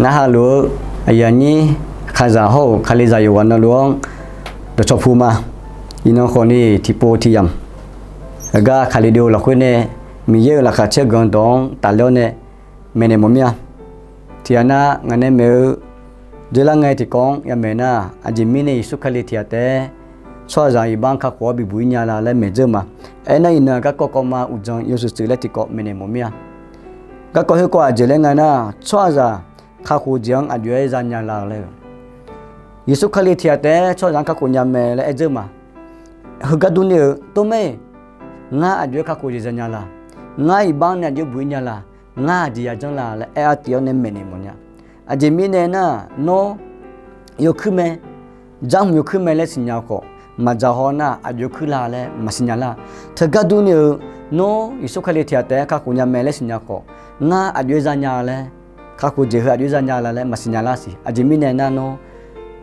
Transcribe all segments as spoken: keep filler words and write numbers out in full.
Narhaq luf-eu aqyuif aqnyir, kalizaq hawr-eu kalizaq yawqghaq navluf-anr dawqcawq pu ma. Iqnan khawf ni tiqpov tiqyamq heugar Kalizaq lafkhoer nae Miqyaer-euq laqkhaq caer-eu guiqlanq dawq-anr tafler-awr nae maeqnaeq mawf mir-a. Tiqghaq nar ngaq nae maeq-eu dzeurlar ngae tiqkawv-anr yamaeq nar, aqjeq mirnae Yeqsur Kali tiqghaq taef-aer tsawrhaqzaq iqbax-anr kakhof-awr bibuq-ir nya la laer maeqdzeur ma. Aernar, iqnan garkawv kawv ma uqdzan yawshuif shuif laer tiqkawv maeqnaeq mawf mir-a. Garkawv khoerkawv aqjeq laer nga nar, tsawrhaqzaq kakhof jeq-anr aqjox-aer zanya la laer-eu, Yeqsur Kali tiqghaq taef-aer tsawrhaqzaq-anr kakhof nya mae laer aerdzeur ma. Heugar durni-eu, Tov mae, ngar aqjox-aer kakhof jeq zanya la? Ngar iqbax-anr nae aqjox buq-ir nya la? Ngar aqjeq yajanr la laer aer-awr tif-awr nae maeqnaeq mawf nya. Aqjeq mirnae nar, nawr yawkuir mae, jar hmq yawkuir mae laer siqnya khawf, maqdzaq haw nar aqjox kuir la laer maqsiqnya lar. Teugar durni-eu, nawr Yeqsur Kali tiqghaq taef-aer kakhof nya mae laer siqnya khawf, ngar aqjox-aer zanya laer, kakhof jeq heu aqjox-aer zanya la laer maqsiqnya lar siq. Aqjeq mirnae nar, nawr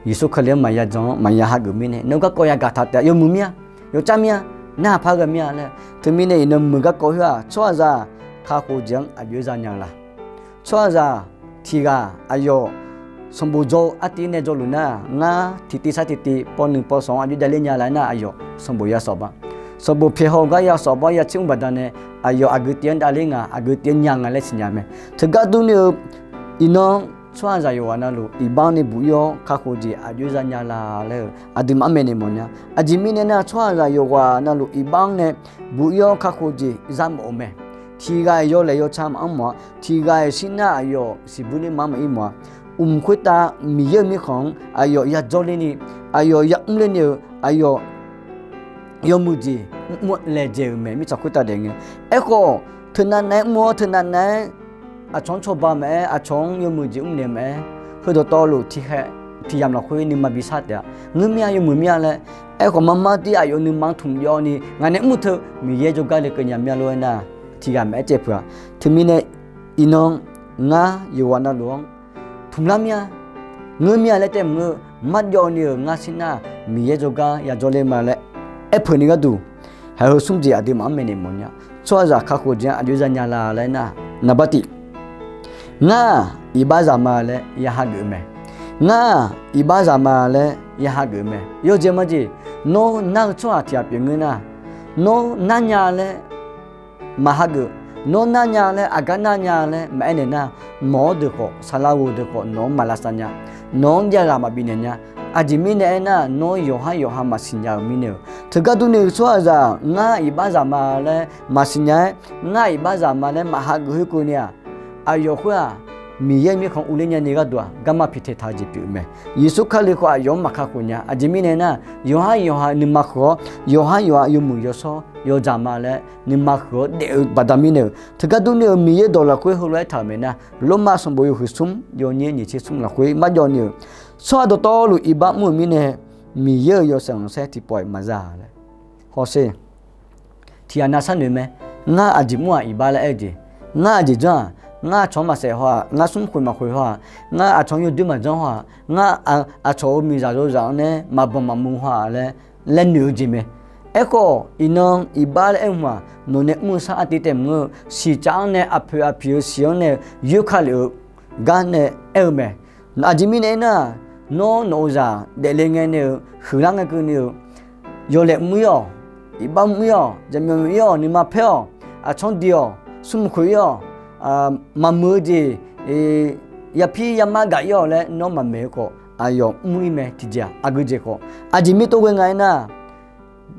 Yeqsur Kali-anr maqya jan-anr maqya hageuf mirnae, nawr garkawv yagaq taq taef-a. Yawmuiq mir-a, yawcar mir-a, narhaq par ghae mir-a laer. Teumirnae iqnan muiq garkawv khoer-aq, tsawrhaqzaq kakhof jeq-anr aqjox-aer zanya la? Tsawrhaqzaq tiqghaq aqyawf sanqbof dzaw-eu artiv nae dzaw luf nar, ngar tiqtiv sar tiqtiv pawnuiq pawsanq-anr aqjox-aer davler nya la aernar, aqyawf sanqbof ya sawf ba. Sanqbof pyaeq haw-eu gar ya sawf ba-awr ya tser mr baqdanae, aqyawf aqgeu tiv-anr davler nga, aqgeu tiv-anr nya nga laer siqnya mae. Teugar durni-eu, iqnan tsawrhaqzaq yawqghaq navluf iqbax-anr nae buq-ir-awr kakhof jeq aqjox-aer zanya la laer-eu aqduimaf-anr maeqnaeq mawf nya. Aqjeq mirnae nar, tsawrhaqzaq yawqghaq navluf iqbax-anr nae buq-ir-awr kakhof jeq zamawf-euq mae. Tiqghaq-iq yawlaeq yawca maqanr mawf-a. Tiqghaq-iq shir nar aqyawf siqbuir ler ma-anr maqir mawf-a. Mq khoertav Miqyaer-euq mirkhanq-anr aqyawf yajawr ler ni, aqyawf yamr ler ni-eu, aqyawf yawmuiq jeq mr-awr laejae-euq mae, mirtsaq khoertav daef ngae. Aerkhawf, teunav nav-aer mr-awr teunav nav-aer aqcawq-anr cawba maqaer, aqcawq-anr yawmuiq jeq mrnaeq maqaer, heudawqtawvluf tiqkhaeq tiqyamq lafkhoer nuima bi shar taef-a. Ngeur mir-a, yawmuiq mir-a laer. Aerkhawf, marmar dir aqyawf nuima-anr tmq jawv ni ngaq nae mr-eu teu Miqyaer jawrgar le keuv nya mir-a lof-aer nar, tiqghaq maqaer caev peuq-a. Teumirnae, iqnan ngar yawqghaq navluf-anr tmq lar mir-a, ngeur mir-a laer taef maqngeur. Marjawv ni-euq ngar shir nar, Miqyaer jawrgar yajawr ler ma laer aerpeuq ni gharduq, haiq heu smr jeq aqduimaf-anr maeqnaeq mawf nya. Tsawrhaqzaq kakhof jeq-anr aqjox-aer zanya la laer nar, naqbar tif, ngar-aq iqbax zaq ma laer ya hageuf mae. Ngar-aq iqbax zaq ma laer ya hageuf mae. Yawjeq majeq, nawr nar-eu tsawrhaq tiqghaq pyeuf ngeur nar, nawr nar nya laer maq hageuf, nawr nar nya laer, aqgar nar nya laer maqaer naeq nar, nawq-awr deuq khawf, saqlaq ghoq deuq khawf nawq-anr maq lavsav nya, nawq-anr jav ghaq maqbif naeq nya. Aqjeq mirnae aernar, nawr yawqhar yawqha maqsiq nya-euq mirnae-euq. Teugar durni-eu tsawrhaqzaq ngar iqbax zaq ma laer maqsiq nya-aer, ngar iqbax zaq ma laer maq hageuf khoerkeuvni-aq, aqyawf khoer-aq, Miqyaer mirkhanq urler nyani gharduq-aq, garma piqtaeq taq-eu jeq pyeuf-eu mae. Yeqsur Kali khawf aqyawf-anr maq kakhof nya. Aqjeq mirnae aernar, yawqhar yawqha nuima huiq-awr, yawqhar yawqha yawmuiq yawshawr yawdzaq ma laer nuima huiq-awr daef-eu baqda mirnae-euq. Teugar durni-eu Miqyaer dawq lafkhoer heulof-aer aertaq-euq mae nar, Lormav sanqbof yawhuiq smr yawnyir nyiq tser smr lafkhoer marjawv ni-euq, tsawrhaq dawqtawvluf iqbax mr-euq mirnae, Miqyaer-euq yawshaef khanqsaer tiqpawf-iq maqza laer. Hawsher, tiqghaq nav sharnoeq mae. Ngar aqjeq mr-aq iqbax laer aer-eu jeq, ngar aqjeq janr-aq, ngar aqcawq-anr maqsaef haw-aq, ngar smrkhoeq maqkhoeq haw-aq, ngar aqcawq-anr yawdoer maqjanr haw-aq, ngar aqcawq-euq miqzaq yawzaq-anr nae maqbanq maqmuiq haw-aq laer, laer noeq-eu jeq mae. Aerkhawf, iqnan iqbax laer aer-eu hmq-aq, nawq nae mr-eu sar artiv taef maqngeur-eu, siqtsaf-anr nae aqpoeq aqpiq-eu siq-anr nae yoerka lef-eu gar nae aer-eu mae. Aqjeq mirnae aernar, nawr nawq-euq zaq daefle ngae nae-euq huiqlar ngae keuvni-eu, yawlaeq mr-ir-awq, iqbax mr-ir-awq, jaqmyawf mr-ir-awq, nuima paer-awq, aqcawq-anr diq-awq, smrkhoeq-ir-awq, maqmuiq-eu jeq, yapir yamar gaq-ir-awq laer nawr maqmaeq-eu khawf, aqyawf mr-ir mae. Tiqjeq-aq, aqgeu jeq khawf, aqjeq mirnae tov ghae nga aernar,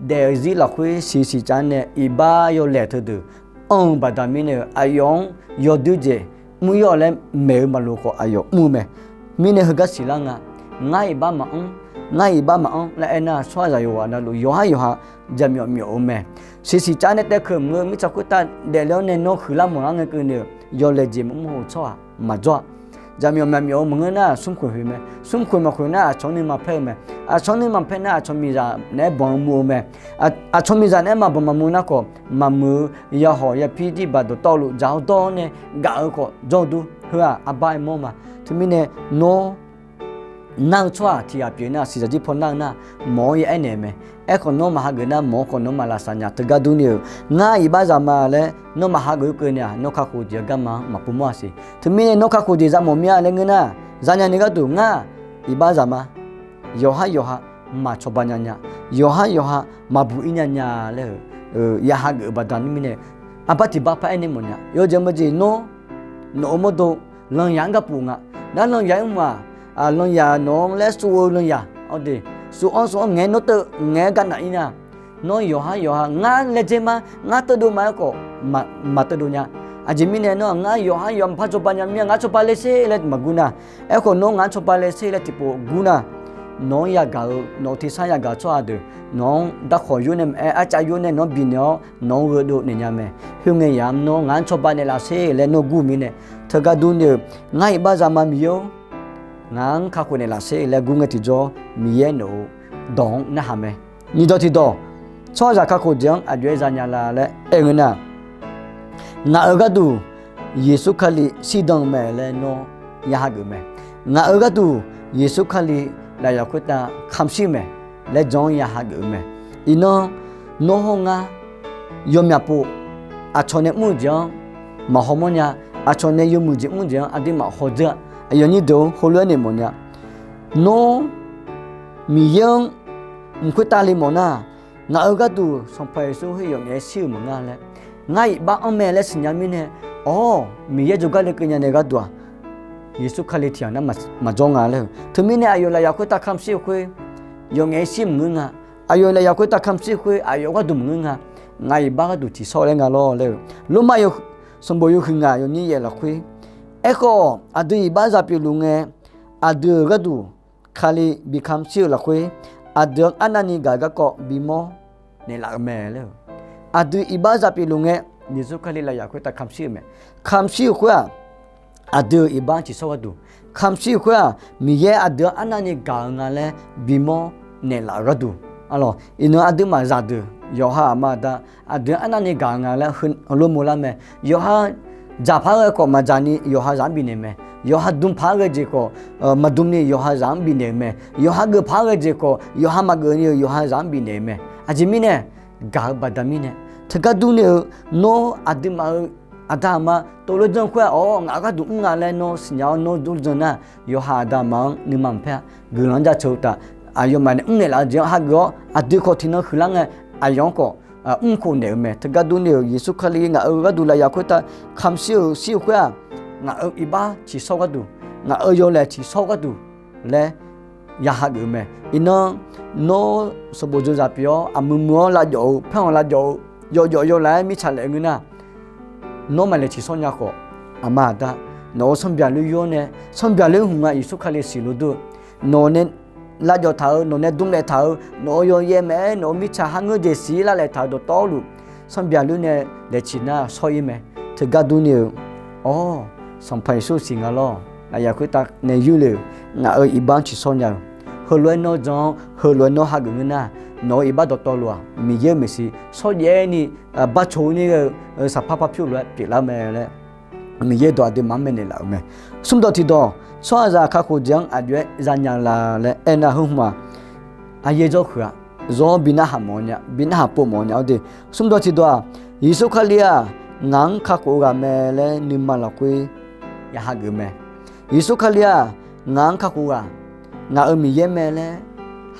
daef-eu zir lafkhoer siq siqtsaf nae iqbax yawlaeq teudeuq anr-eu baqda mirnae-euq aqyawf-anr yawdoer jeq mr-ir-awq laer maeq-eu maqloq khawf aqyawf mr-eu mae. Mirnae heugar siqlar nga, ngar iqbax maqanr, ngar iqbax maqanr laer aernar, tsawrhaqzaq yawqghaq navluf yawqhar yawqha jaqmyawf myawf-eu mae. Siq siqtsaf nae taekeuv maqngeur, mirtsaq khoertav daefle-awr nae nawr huiqlar mawq-ar ngae keuvni-eu, yawlaeq jeq mr-eu tsawrhaq maqjawr-a. Jaqmyawf myawf myawf-eu maqngeur nar, smrkhoeq khoeq mae. Smrkhoeq maqkhoeq nar, aqcawq-anr nuima paer-eu mae. Aqcawq-anr nuima paer nar, aqcawq miqzaq naeq-aer banq-eu muiq-eu mae. Aqcawq miqzaq naeq-aer maqbanq maqmuiq nar khawf, maqmuiq-eu yahawq yapir dirbaq dawqtawvluf dzaq-awr dawr-awr nae gaq-eu khawf jawr-eu dur. Heu-aq, arbar aermawr ma. Teumirnae nawr nar-eu tsawrhaq tiq ghaq pyeuf nar, siqzaq jir paw nar-eu nar, mawq-anr ya aernaeq-eu mae. Aerkhawf nawr maqhageuf nar, mawq-anr khawf nawr maqlaqsaq nya. Teugar durni-euq, ngar iqbax zaqma laer nawr maqhageuf-eu keuvni-aq, nawr kakhof jeq-eu garma-anr maqpov mawr-a siq. Teumirnae nawr kakhof jeq za mawf mir-a laer ngeur nar, zanya ni gharduq ngar iqbax zaqma yawqhar yawqha maqcawba nya nya, yawqhar yawqha maqbuq ir nya nya laer-euq, ya hageuf-eu baqda mirnae, arbar tiq bar par aernaeq mawf nya. Yawjeq meujeq nawr, nawq-euq mawrdo lanyaq-anr gar puf nga. Nar lanyaq-anr mq-aq, lanyaq nawq-anr laer sov-eu lanyaq, awq de, sov-anr sov-anr ngaeq-aer nawr teuv ngaeq-aer gar naf ir nar, nawr yawqhar yawqha ngar laejae ma, ngar teuvdov ma aerkhawf, maqteuvdov nya. Aqjeq mirnae nawr-aq ngar yawqhar yawqha maqpar cawba nya mir-a, ngar cawba le sher laer maqguv nar, aerkhawf nawr ngar cawba le sher laer tiqpov guv nar, nawq-anr yagaq-eu, nawq-euq tersar yagaq-eu tsawrhaq deuq nawq-anr darkhawq yur nae maqaer, arcav yur nae nawq-anr bifnaeq-awr nawq-anr gheudov naeq nya mae. Khoerngae yamq nawr ngar-anr cawba naeqlaf sher laer nawr gur mirnae, teugar durni-euq, ngar iqbax zaqma Miqyaer-or, ngaq-anr kakhof naeqlaf sher laer gur ngae tiqjawr, Miqyaer nawq-euq dawq-anr narhaq mae. Nyiqdawq tiqdawq, tsawrhaqzaq kakhof jeq-anr aqjox-aer zanya la laer aer ngeur nar, ngaq-euq gharduq Yeqsur Kali shirdan-eu mae laer nawr ya hageuf mae. Ngaq-euq gharduq Yeqsur Kali lafyaq khoertav kamq shir-eu mae laer jan-anr ya hageuf-eu mae. Iqnan nawr hawr ngar yawmyaq pov aqcawq nae mr-eu jeq-anr maqhaw mawrnya, aqcawq nae yawmuiq jeq mr-eu jeq-anr aqduimaf hawdzeur-a. Aqyawf nyir deuq-or, heulof-aer noeqmawf nya. Nawr Miqyaer-anr mq khoertav le mawf nar, ngaq-euq gharduq Sanqpaq Yeqsur khoer yawf ngaef-aer shir-euq maqngeur laer, ngar iqbax anr mae laer siqnya mirnae, awq, Miqyaer jawrgar le keuv nya nae gharduq-aq, Yeqsur Kali tiqghaq nar maqjawr nga laer-eu. Teumirnae aqyawf lafyaq khoertav kamq shir-eu khoer yawf ngaef-aer shir maqngeur nga. Aqyawf lafyaq khoertav kamq shir-eu khoer aqyawf gharduq maqngeur nga. Ngaq iqbax gharduq tiqshawr laer nga lawr laer-eu. Lormav sanqbof yawhuiq ngaq yawnyir yaef lafkhoer, aerkhawf aqdui iqbax zaq pyeufluf ngae, aqdui-euq gharduq Kali bi kamq shir-euq lafkhoer, aqdui-anr arnavni gaq-eu garkawv bimawr naeqlaf-euq mae laer-eu. Aqdui iqbax zaq pyeufluf ngae, Yeqsur Kali lafyaq khoertav kamq shir-euq mae. Kamq shir-euq khoer-aq, aqdui-euq iqbax-anr tiqshawr gharduq, kamq shir-euq khoer-aq, Miqyaer aqdui-anr arnavni gaq-eu nga laer bimawr naeqlaf-euq gharduq. Arlawq, iqnan aqduimaf zaqdeuq yawqha aqma aqda aqdui-anr arnavni gaq-eu nga laer heulof-aer mawrlar mae. Yawqha dzaqpar ghae khawf maqdzaqni yawqha zaq-anr bifnaeq mae. Yawqha dm paq-aer ghae jeq khawf maqdmni yawqha zaq-anr bifnaeq-euq mae. Yawqha geuf paq-aer ghae jeq khawf yawqha maqgeufni-eu yawqha zaq-anr bifnaeq-euq mae. Aqjeq mirnae, gaq-eu baqda mirnae, teugar durni-eu, nawr aqduimaf-euq aqda aqma tov lof jan khoer-aq, awr, ngaq-euq gharduq mr nga laer nawr siqnya-awr nawr dur jan nar, yawqha aqda aqma-anr nuima maqpaer-a. Guiqlanq-anr jaceuq-eu uqtaf, aqyawfmaf nae mrnaeq laf-eu jeq-anr hageuf-awr aqdui khawf tiqnan huiqlar ngae, aqyawf-anr khawf mr khof naeq-euq mae. Teugar durni-euq, Yeqsur Kali ngaq-euq gharduq lafyaq khoertav kamq shir-euq shir-eu khoer-aq, ngaq-euq iqbax tiqshawr gharduq, ngaq-euq yawlaeq tiqshawr gharduq laer ya hageuf-eu mae. Iqnan, nawr sanqbof dzawzaq pyeuf-awr aqmuiq muiq-awr lavjawf-eu, paerkhanq lavjawf-eu, yawjawf yawlav-aer mirtsaq laef-eu ngeur nar, nawr maqlaeq tiqshawr nya khawf, aqma aqda, nawq-euq sanrbyaqloer yur-awr nae, sanrbyaqloer hmq nga Yeqsur Kali siqlof dur-eu, nawq nae lavjawf taq-eu, nawq nae dm laeq taq-eu, nawq-euq yawyaer maqaer, nawq-euq mirtsaq har ngeur jeq siq-ir lar laeq taq-eu dawqtawvluf, sanrbyaqloer nae laeq ciq nar shawr-ir mae. Teugar durni-eu, awr, Sanqpaq Yeqsur siq nga lawr, lafyaq khoertav nae yurle-euq, ngaq-euq iqbax-anr tiqshawr nya-eu, heulof-aer nawr jan-awr heulof-aer nawr hageuf ngeur nar, nawq-euq iqbax dawqtawvluf-aq Miqyaer-euq maeqshi shawrjaev-aer ni, barcoq-ir ni ghae-eu saqpar parpyur lof-aer pyeuflar mae laer Miqyaer dawq aqduimaf-anr maeqnaeq laf-euq mae. Smrdawq tiqdawq, tsawrhaqzaq kakhof jeq-anr aqjox-aer zanya la laer aernar, heu hmq-aq, aqyaer jawrhuiq-aq, zawr-anr bi narhaq mawf-eu nya, bi narhaq pov mawf-eu nya-awr de. Smrdawq tiqdawq-aq, Yeqsur Kali-aq, ngaq-anr kakhof-eu ghaq mae laer nuima lafkhoer ya hageuf mae. Yeqsur Kali-aq, ngaq-anr kakhof ghaq, ngaq-euq Miqyaer mae laer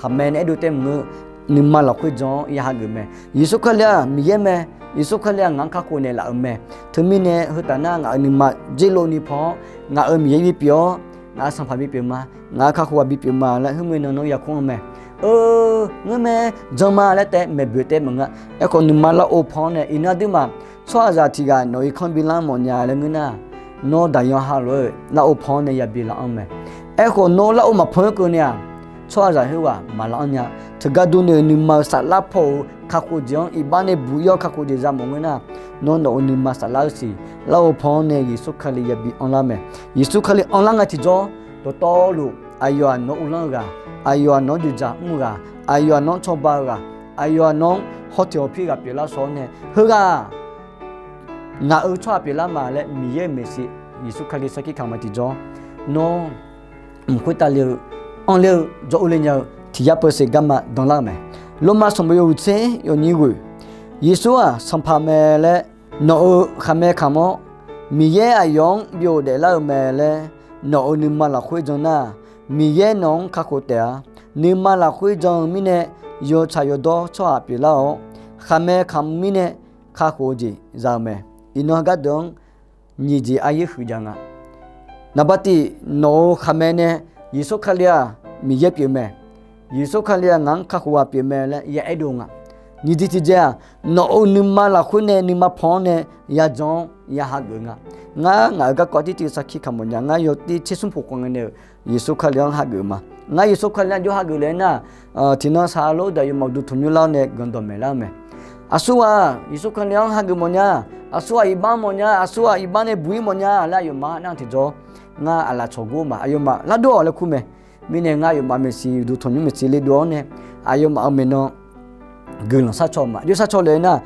khaqmae nae aerdov taef maqngeur, nuima lafkhoer jan-awr ya hageuf mae. Yeqsur Kali-aq Miqyaer mae, Yeqsur Kali-aq ngaq-anr kakhof naeqlaf-euq mae. Teumirnae heu taf nar ngaq-euq nuima dzer lov ni paw-awr, ngaq-euq Miqyaer bipyeuf-awr, ngaq-euq sanqpaq bipyeuf ma, ngaq-euq kakhof ghaq bipyeuf ma laer khoermirnae nawr yakur-eu mae. Eu, ngeur mae, jan ma laer taef maeqboeq taef maqngeur. Aerkhawf nuima larov pan-awr nae iqnan aqduimaf tsawrhaqzaq tiq ghaq nawq-euq irkanr bi lar mawf nya laer ngeur nar, nawr daqyan ha lof-aer larov pan-awr nae yabi lar-anr mae. Aerkhawf nawr larov maqpan-aer keuvni-aq, tsawrhaqzaq khoerghaq maqlar-anr nya. Teugar durni-eu nuima-eu saflar paw-euq kakhof jeq-anr iqbax nae buq-ir-awr kakhof jeq za mawf ngeur nar, nawr nawq-euq nuima saflar-eu siq larov pan-awr nae Yeqsur Kali yabi anrlar mae. Yeqsur Kali anrlar nga tiqjawr, dawqtawvluf aqyawf-aq nawq-anr uvlanr-eu ghaq, aqyawf-aq nawq-anr dzoeqdzaq mr-eu ghaq, aqyawf-aq nawq-anr cawba-eu ghaq, aqyawf-aq nawq-anr hawteq hawpir ghaq pyeuflar shawr-awr nae, heughaq ngaq-euq tsawrhaq pyeuflar ma laer Miqyaer-euq maeqshi Yeqsur Kali sarkir kamq-eu tiqjawr, nawr mq khoertav le-eu anrler-eu jawr urler nya-eu tiq yar peuseq garma danlar-eu mae. Lormav sanqbof yawhuiq tser yawnyir ghoeq, Yeqsur-aq Sanqpaq mae laer nawq-euq khaqmae kamq-awr, Miqyaer aqyawf-anr byov daeflar-eu mae laer nawq-euq nuima lafkhoer jan nar, Miqyaer nawq-anr kakhof taef-a. Nuima lafkhoer jan-eu mirnae, yawtsaq yawdawr tsawrhaq pyeuflar-awr, khaqmae kamq mirnae kakhof-eu jeq za-eu mae. Iqnan gardeuq-anr nyiq jeq aryaer huiqjav nga. Naqba tiq, nawq-euq khaqmae nae Yeqsur Kali-aq Miqyaer pyeuf mae. Yeqsur Kali-aq ngaq-anr kakhof ghaq pyeuf mae laer ya aerdov nga. Nyiq jeq tiq jeq-aq, nawq-euq nuima lafkhoer nae nuima pan-anr nae yajan-awr ya hageuf nga. Ngar ngaq-euq garkawv tirtiv sarkir kamq mawfnya, ngar yawtiv tsersmr khof khawf ngae nae-euq Yeqsur Kali-anr hageuf ma. Ngar Yeqsur Kali-anr jawr hageuf le-aer nar, tiqnan saqlaq lor deuq aqyawfmaf uqduq tanqnymr lar-awr nae guiqlanq dawqmaeq lar-eu mae. Aqsurghaq Yeqsur Kali-anr hageuf mawfnya, aqsurghaq iqbax mawfnya, aqsurghaq iqbax nae buq-ir mawfnya laer aqyawfmaf nar tiqjawr, ngar aqlaf cawq gur ma, aqyawfmaf lardov-awq laer kur mae. Mirnae ngar aqyawfmaf maeqshi uqduq tanqnymr maeqshi le dov-awr nae, aqyawfmaf-euq maeqnan guiqlanq sharcaw ma. Aqjox sharcaw le-aer nar,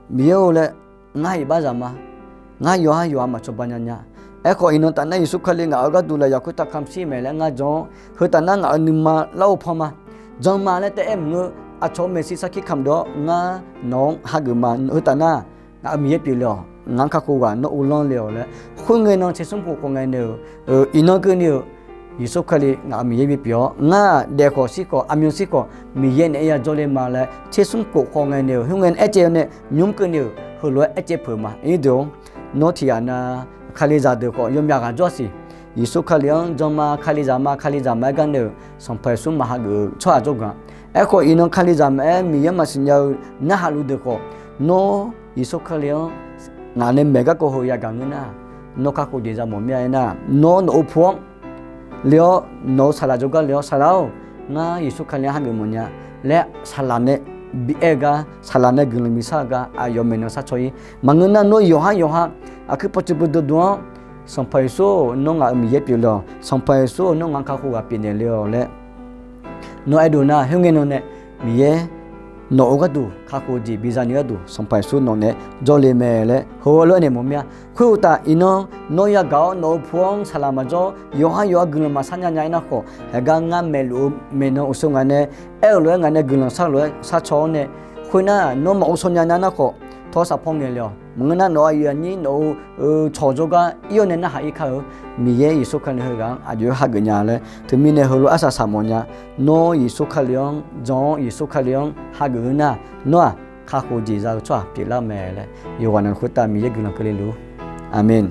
Miqyaer-or laer, ngar iqbax zaq ma. Ngar yawqhar yawqha maqcawba nya nya. Aerkhawf iqnan tafnar Yeqsur Kali ngaq-euq gharduq lafyaq khoertav kamq shir maeq laer ngar jan-awr, heu tafnar ngaq-euq nuima lar-eu pan ma. Jan ma laer taef-aer maqngeur. Aqcawq-euq maeqshi sarkir kamq deuq-awr ngar nawq-anr hageuf ma. Heu tafnar ngaq-euq Miqyaer pyeufle-awq, ngaq-anr kakhof ghaq nawr uvlanr le-awq laer. Khoerngae nan tsersmr khof khawf ngae nae-euq, iqnan keuvni-euq Yeqsur Kali ngaq-euq Miqyaer bipyeuf-awr, ngar-aq daef khawf shir khawf aqmyan shir khawf Miqyaer naeq-aer yajawr le ma laer tsersmr khof khawf ngae nae-euq khoerngae aer caev-eu nae nymr keuvni-euq heulof-aer aer caev peuq ma. Irdeuq-or, nawr tiq ghaq na, Kalizaq deuq khawf yawmyaq ghaq jawr-a siq. Yeqsur Kali-anr jan ma, Kalizaq ma, Kalizaq ma-aer gar nae-euq Sanqpaq Yeqsur maqhageuf-eu tsawrhaq jawrganq. Aerkhawf iqnan Kalizaq maqaer Miqyaer maqsiq nya-eu narhaq luf deuq khawf, nawr Yeqsur Kali-anr ngaq nae maeq garkawv heu yagaq ngeur nar, nawr kakhof jeq za mawf mir-a. Aernar, nawr nawq-euq pu-anr le-awr nawq-euq saqlaq jawrgar le-awr, saqlaq-or, ngar Yeqsur Kali-anr hageuf mawfnya laer saqlaq nae bi aer-eu gar, saqlaq nae guiqlanq bi shar-eu gar aqyawf maeqnan sharcaw-ir. Maqngeur nar nawr yawqhar yawqha aqkuir pawtsuif beuduq duq-anr, Sanqpaq Yeqsur-or, nawr ngaq-euq Miqyaer pyeufle-awq. Sanqpaq Yeqsur-or, nawr ngaq-anr kakhof ghaq pyeufnaeq le-awq laer nawr aerdov nar, khoerngae nan nae Miqyaer nawq-euq gharduq kakhof jeq biza ni gharduq Sanqpaq Yeqsur nawq naeq-aer jawrle mae laer heulof-aer naeq mawf mir-a. Khoeruqtaf iqnan nawr yagaq-awr nawq-euq pu-anr saqlaq maqjawr, yawqhar yawqha guiqlanq maqshar nya nya-aer nar khawf, haegar ngar maeqluf-eu maeqnan uqshoe ngaq nae aer-euq lof-aer ngaq nae guiqlanq shar lof-aer sharcaw-awr nae, khoernar nawr maqghovshaw nya nya nar khawf, tawr saqpawr ngaeq le-awq. Maqngeur nar nawq-euq aqyuif aqnyir nawq-euq cawq jawrgar ir-awr nae narhaq ir kar-eu Miqyaer Yeqsur Kali heughaq-anr aqjox-aer hageuf nya laer teumirnae heulof-aer arsaq saq mawfnya. Nawr Yeqsur Kali-anr jan-awr Yeqsur Kali-anr hageuf-eu nar, nawr-aq kakhof jeq za-eu tsawrhaq pyeuflar-eu mae laer yawqghaq navluf khoertav Miqyaer guiqlanq keuvle luf-ur. Aqmeq.